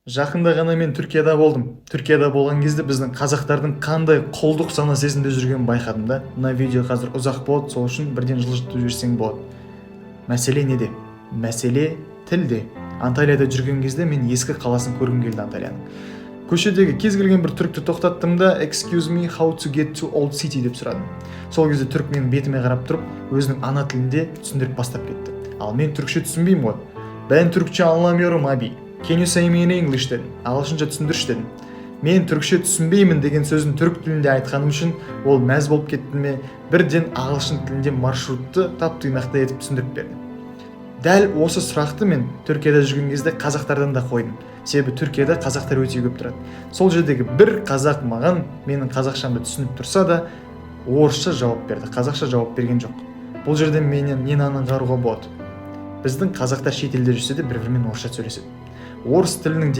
Жақында ғана мен Түркияда болдым. Түркияда болған кезде біздің қазақтардың қандай құлдық сана сезімде жүргенін байқадым да. Мына видео қазір ұзақ болады, сол үшін бірден жылжытып жіберсең болады. Мәселе неде? Мәселе тілде. Анталияда жүрген кезде мен ескі қаласын көргім келді Анталияның. Көшедегі кез келген бір түрікті тоқтаттым да, «Excuse me, how to get to old city?» деп сұрадым. Сол кезде түрік менің бетіме қарап тұрып, өзінің ана тілінде түсіндіріп бастап кетті. Ал мен түрікше түсінбеймін ғой. «Ben Türkçe anlamıyorum abi. Can you say me in English?» дедім. Ағылшынша түсіндірші дедім. Мен түрікше түсінбеймін деген сөзін түрік тілінде айтқаным үшін ол мәз болып кетті ме, бірден ағылшын тілінде маршрутты тап тұйнақтай етіп түсіндіріп берді. Дәл осы сұрақты мен Түркияда жүрген кезде қазақтардан да қойдым. Себебі Түркияда қазақтар өте көп тұрады. Сол жердегі бір қазақ маған менің қазақшамды түсініп тұрса да, орысша жауап берді, қазақша жауап берген жоқ. Бұл жерден менен нені аңғаруға болады? Біздің қазақтар шетелде жүрсе де, бір бірімен орысша сөйлеседі. Орыс тілінің